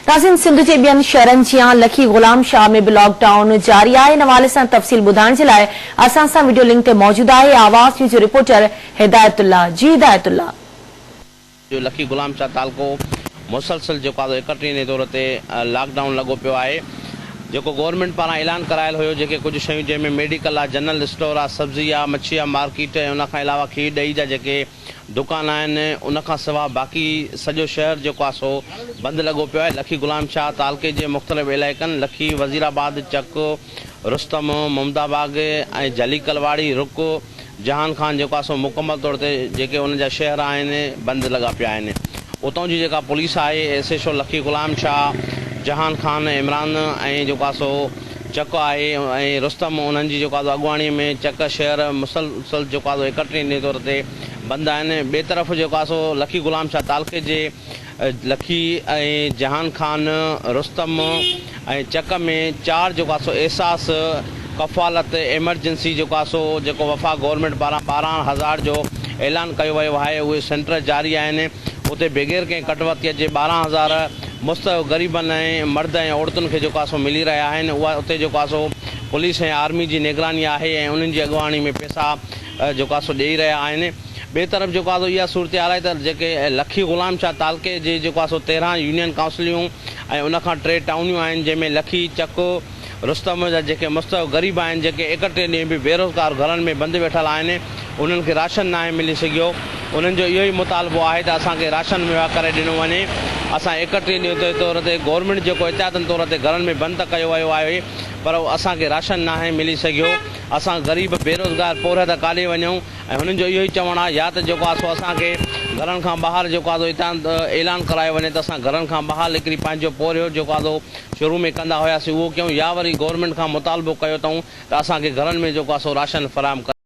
ناظرين سنڌ جي ٻين شهرن جيان لکي غلام شاهه ۾ به لاڪ ڊائون جاري آهي ان حوالي سان تفصيل ٻڌائڻ جي لاء اسان سان وڊيو لنڪ تي موجود آهي آواز نيوز جو رپورٽر هدايت الله جي هدايت الله. جو لکي غلام شاهه تعلقو مسلسل جيڪو آهي سو ايڪٽيهين طور تي لاڪ ڊائون لڳو پيو آهي جيڪو گورنمينٽ پاران اعلان ڪرايل هيو جيڪي ڪجهه شيون جنهن ۾ ميڊيڪل آهي جنرل اسٽور آهي سبزي آهي مڇي آهي مارڪيٽ ۽ ان کان علاوه کير ڏهي جا جيڪي دڪان آهن ان کان سوا باقي سڄو شهر جيڪو آهي سو بند لڳو پيو آهي لکي غلام شاهه تعلقي جي مختلف علائقن لکي وزير آباد چڪ رستم محمد آباغ ۽ جلي ڪلواڙي رڪ جهان خان جيڪو آهي سو مڪمل طور تي جيڪي ان جا شهر آهن بند لڳا پيا آهن اتان جي جيڪا پوليس آهي ايس ايڇ او لکي غلام شاهه جهان خان عمران ۽ جيڪو آهي سو چڪ آهي ۽ رستم انهن جي جيڪو آهي سو اڳواڻي ۾ چڪ شهر مسلسل جيڪو آهي سو ايڪٽيهين ڏينهن طور تي بند آهن ٻئي طرف جيڪو آهي سو لکي غلام شاهه تعلقي جي لکي ۽ جهان خان رستم ۽ چڪ ۾ چار جيڪو آهي سو احساس ڪفالت ايمرجنسي جيڪو آهي سو جيڪو وفاق گورنمينٽ پاران 12,000 جو اعلان ڪيو ويو آهي اهي سينٽر جاري آهن اتي بغير ڪنهن ڪٽوتيء جي 12,000 مستحق غريبن ۽ مرد ۽ عورتن کي جيڪو آهي سو ملي رهيا آهن اها اتي جيڪو آهي سو پوليس ۽ آرمي جي نگراني آهي ۽ انهن جي اڳواڻي ۾ پئسا جيڪو آهي سو ڏيئي رهيا آهن ٻئي طرف جيڪو آهي سو اها صورتحال آهي ته جيڪي لکي غلام شاهه تعلقي جي جيڪو آهي سو 13 يونين ڪائونسليون ۽ ان کان ٽي ٽائونيون آهن جنهن ۾ لکي چڪ رستم جا جيڪي مستحق غريب آهن، جيڪي 31 ڏينهن به بيروزگار گهرن ۾ بند ويٺل آهن، انهن کي راشن ناهي ملي سگهيو. انهن جو اهو ئي مطالبو آهي ته اسان کي راشن مهيا ڪري ڏنو وڃي. اسان 31 ڏينهن تي طور تي گورنمينٽ جيڪو احتياطن طور تي گهرن ۾ بند ته ڪيو ويو آهي پر اسان کي راشن ناهي ملي سگهيو. اسان غريب بيروزگار پورهيت ڪاڏي وڃون ۽ هنن جو اهو ئي چوڻ آهي يا ته جيڪو آهي سو اسان کي گهرن کان ٻاهر جيڪو آهي سو اتان اعلان ڪرايو وڃي ته اسان گهرن کان ٻاهر نڪري پنهنجو پورهيو جيڪو آهي سو شروع ۾ ڪندا هياسين اهو ڪيون يا وري گورنمينٽ کان مطالبو ڪيو اٿئون ته اسان کي گهرن ۾ جيڪو آهي سو راشن فراهم ڪري.